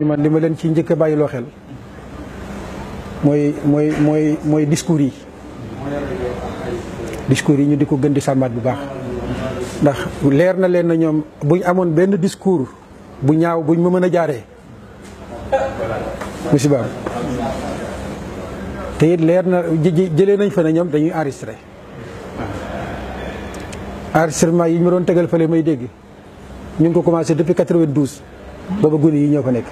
man li ma leen ci njëkk a bàyyiloo xel mooy discours yi ñu di ko gën di sàmmaat bu baax ndax leer na leen na ñoom buñ amoon benn discours bu ñaaw buñ ma mën a jaaree musibaam te it leer na jëlee nañ fa ne ñoom dañuy enregistrement yi ñu ma doon tegal fële may dégg ñu ngi ko commencé depuis 92 booba gune yi ñoo fa nekk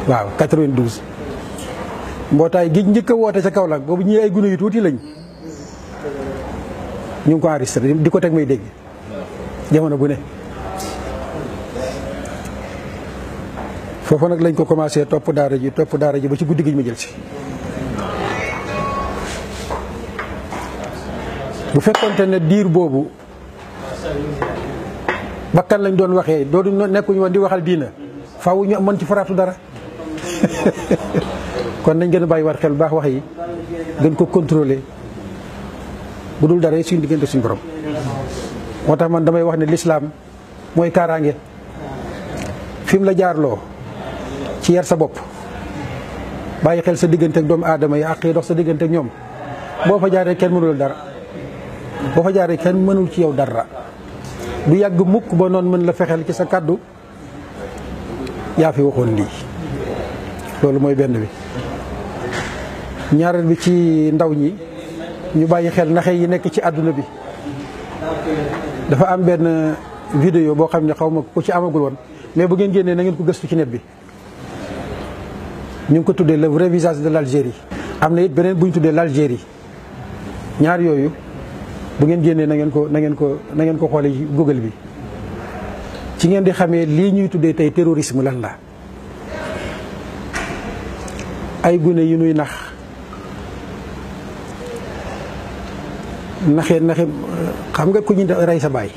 waaw 92 mbootaay gi njëkk a woote ca Kaolack boobu ñii ay gune yu tuuti lañ ñu ngi ko enregistré di ko teg may dégg jamono bu ne foofu nag lañ ko commencé topp daara ji ba ci guddi gi ñu ma jël si bu fekkonte ne diir boobu bakkan lañ doon waxee doodu nekkuñu woon di waxal diina faaw ñu mën ci faraatu dara kon nañ gën a bàyyi war xel bu baax wax yi gën ko contrôler bu dul dara suñ diggante suñ borom moo tax man damay wax ne lislaam mooy kaaraange fi mu la jaarloo ci yar sa bopp bàyyi xel sa diggante ak doomu aadama yi àq yi dox sa diggante ak ñoom boo fa jaaree kenn mënul dara boo fa jaaree kenn mënul ci yow dara du yàgg mukk ba noonu mën la fexeel ci sa kàddu yaa fi waxoon lii loolu mooy benn bi ñaareel bi ci ndaw ñi ñu bàyyi xel naxe yi nekk ci àdduna bi dafa am benn vidéo boo xam ne xaw ma ku ci amagul woon mais bu ngeen génnee na ngeen ko gëstu ci net bi ñu ngi ko tuddee le vrai visage de l'Algérie am na it beneen bu ñu tuddee l'Algérie ñaar yooyu bu ngeen génnee na ngeen ko xoolee ci Google bi ci ngeen di xamee lii ñuy tuddee tey terrorisme lan la ay gune yu nuy naxe xam nga ku ñu rey sa baay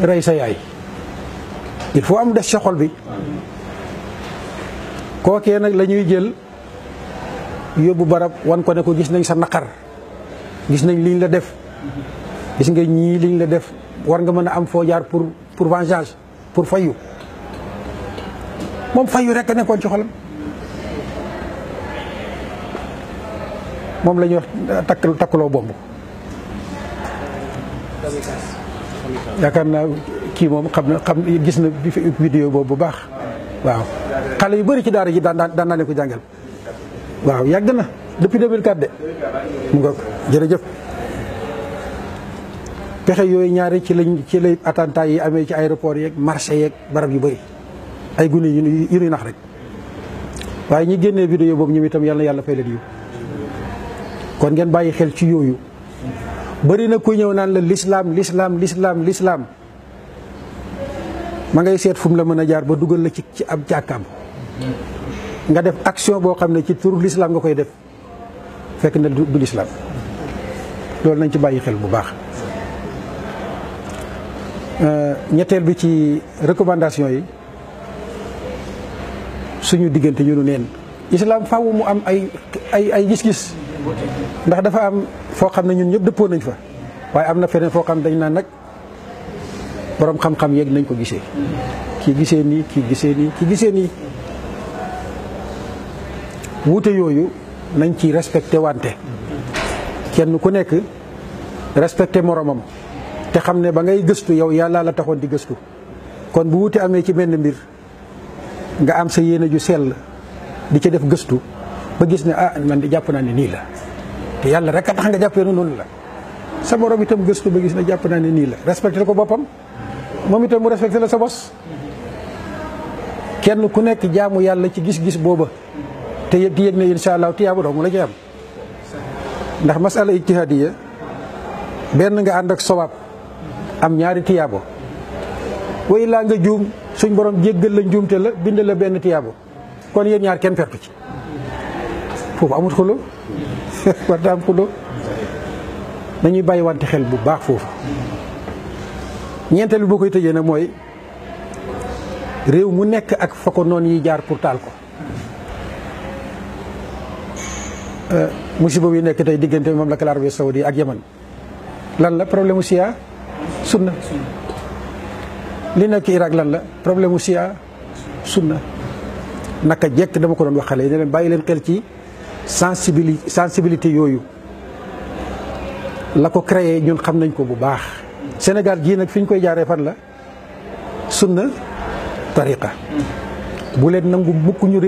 rey sa yaay il faut am des sa xol bi kookee nag la ñuy jël yóbbu barab wan ko ne ko gis nañ sa naqar gis nañ liñ la def gis nga ñii liñ la def war nga mën a am foo jaar pour vengeance pour fayu moom fayu rek a nekkoon ci xolam moom la ñuy wax takkaloo bomb yaakaar naa kii moom xam gis na vidéo boobu bu baax waaw xale yu bëri ci daara ji daan naa leen ko jàngal waaw yàgg na depuis 2004 de mu ngoog jërëjëf pexe yooyu ñaari ci lay attentat yi amee ci aéroport yeeg marché yeeg barab yu bëri ay gune yu ñuy nax rek waaye ñi génnee vidéo boobu ñoom itam yàlla fay leen yiw kon ngeen bàyyi xel ci yooyu bëri na ku ñëw naan la l'islam ma ngay seet fu mu la mën a jaar ba dugal la ci ab jàkkaam nga def action boo xam ne ci turu l'islam nga koy def fekk na du l'islam loolu nañ ci bàyyi xel bu baax. ñetteel bi ci recommandation yi suñu diggante ñu nu neen islam faaw mu am ay gis-gis ndax dafa am foo xam ne ñun ñëpp dëppoo nañ fa waaye am na feneen foo xam dañ naan nag boroom xam-xam yeeg nañ ko gisee kii gisee nii kii gisee nii wuute yooyu nañ ci respecté wante kenn ku nekk respecté moromam te xam ne ba ngay gëstu yow yàlla la taxoon di gëstu kon bu wuute amee ci benn mbir nga am sa yéene ju sell di ci def gëstu ba gis ne man di jàpp naa ne nii la te yàlla rek a tax nga jàppee noonu la sa morom itam gëstu ba gis ne jàpp naa ne nii la respecté ko boppam moom itam mu respecté la sa bos kenn ku nekk jaamu yàlla ci gis-gis booba te yëg ne insha allah tiyaaba doo mu la ci am ndax masala ijtihadiya benn nga ànd ak sawaab am ñaari tiyaabo way laa nga juum suñ borom jéggal la njuumte la bind la benn tiyaabo kon yéen ñaar kenn pertu ci foofu amut xulo warta am xulo nañuy bàyyi wante xel bu baax foofu ñeenteel bi boo koy tëjee nag mooy réew mu nekk ak fa ko noon yi jaar pour taal ko musiba bi nekk tey diggante mamlaka al-arabia saoudi ak Yaman lan la problème Shia sunna li nekk Irak lan la problème Shia sunna naka jekk dama ko doon wax xale yi ne leen bàyyi leen xel ci sensibilité yooyu la ko créé ñun xam nañ ko bu baax. Sénégal gii nag fi ñu koy jaaree fan la sunna tariqa bu leen nangu mukk ñu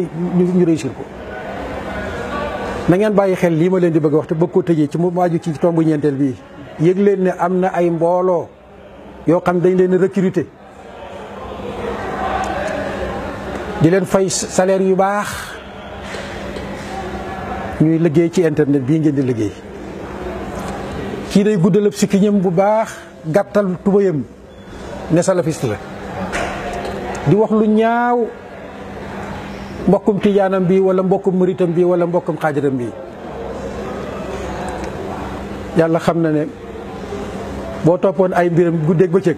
réussir ko. na ngeen bàyyi xel lii ma leen di bëgg wax te bëgg koo tëjee ci mu waaju ci tombu ñeenteel bii yëg leen ne am na ay mbooloo yoo xam dañ leen recruter di leen fay salaire yu baax ñuy liggéey ci internet bii ngeen di liggéey. kii day guddalab sikkiñam bu baax gàttal tubayam ne salafiste la di wax lu ñaaw mbokkum tijaanam bi wala mbokkum muritam bi wala mbokkum xaajaram bi. yàlla xam na ne boo toppoon ay mbiram guddeeg bëccëg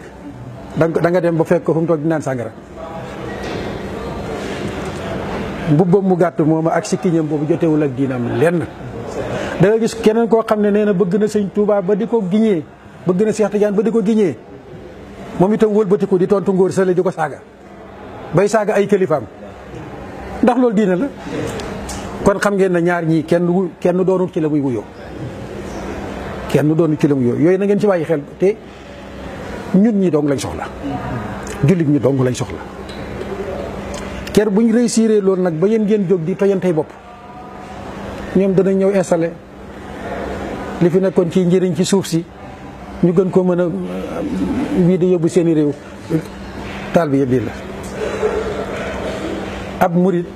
da nga dem ba fekk ko fu mu toog di naan sàngara. mbubbam mu gàtt moom ak sikkiñam boobu jotewul ak diinam lenn. da nga gis keneen koo xam ne nee na bëgg na sëñ Touba ba di ko giñee bëgg na Cheikh Tidiane ba di ko giñee moom itam wëlbatiku di tontu ngóor sale di ko saaga bay saaga ay kilifaam ndax loolu diina la. kon xam ngeen ne ñaar ñii kenn doonul ci la muy wuyoo kenn doonul ci la muy wuyoo yooyu na ngeen ci bàyyi xel te ñun ñi dong lañ soxla jullit ñi dong lañ soxla. ker buñ réussir loolu nag ba yéen ngeen jóg di tojantey bopp ñoom danañ ñëw installé li fi nekkoon ci njëriñ ci suuf si ñu gën koo mën a wii di yóbbu seeni réew. taal bi yëpp la ab murit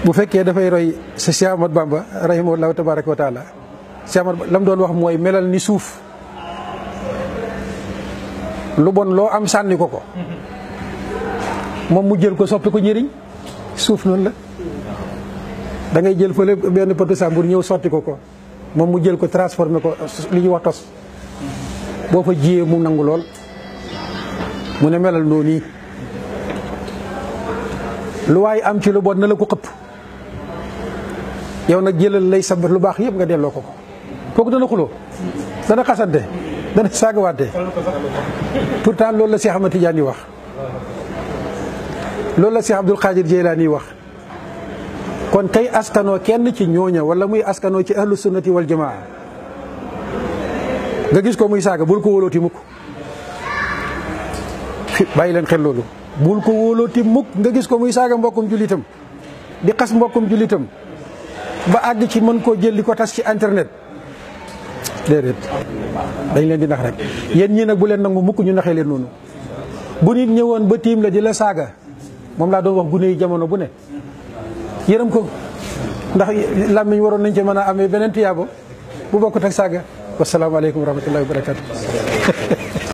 bu fekkee dafay roy sa Cheikh Ahmad Bamba rahimahullahu tabaraka wa taala Cheikh Ahmad lam doon wax mooy melal ni suuf lu bon loo am sànni ko moom mu jël ko soppi ko njëriñ. suuf noonu la da ngay jël fële benn potu sàmbur ñëw sotti ko moom mu jël ko transformé ko li ñuy wax tos boo fa jiyee mu nangu lool mu ne melal noonu nii lu waay am ci lu bon na la ko xëpp yow nag jëlal lay sabat lu baax yëpp nga delloo ko kooku dana xuloo dana xasante dana saagawaate. pourtant loolu la Cheikh Ahmad Tidiane wax loolu la Cheikh Abdul Qadir Jeylaani wax. kon kay askanoo kenn ci ñooña wala muy askanoo ci ahlu sunnati wal jamaa nga gis ko muy saaga bul ko wóolooti mukk. bàyyi leen xel loolu bul ko wóolooti mukk nga gis ko muy saaga mbokkum jullitam di xas mbokkum jullitam ba àgg ci mën koo jël di ko tas ci internet déedéet dañ leen di nax rek. yéen ñii nag bu leen nangu mukk ñu naxee leen noonu. bu nit ñëwoon ba tiim la di la saaga moom laa doon wax gune yi jamono bu ne yërëm ko ndax làmmiñ waroon nañ ci mën a amee beneen tiyaabo bu bokkut ak saaga. wasalaamaaleykum wa rahmatullahi wa barakatu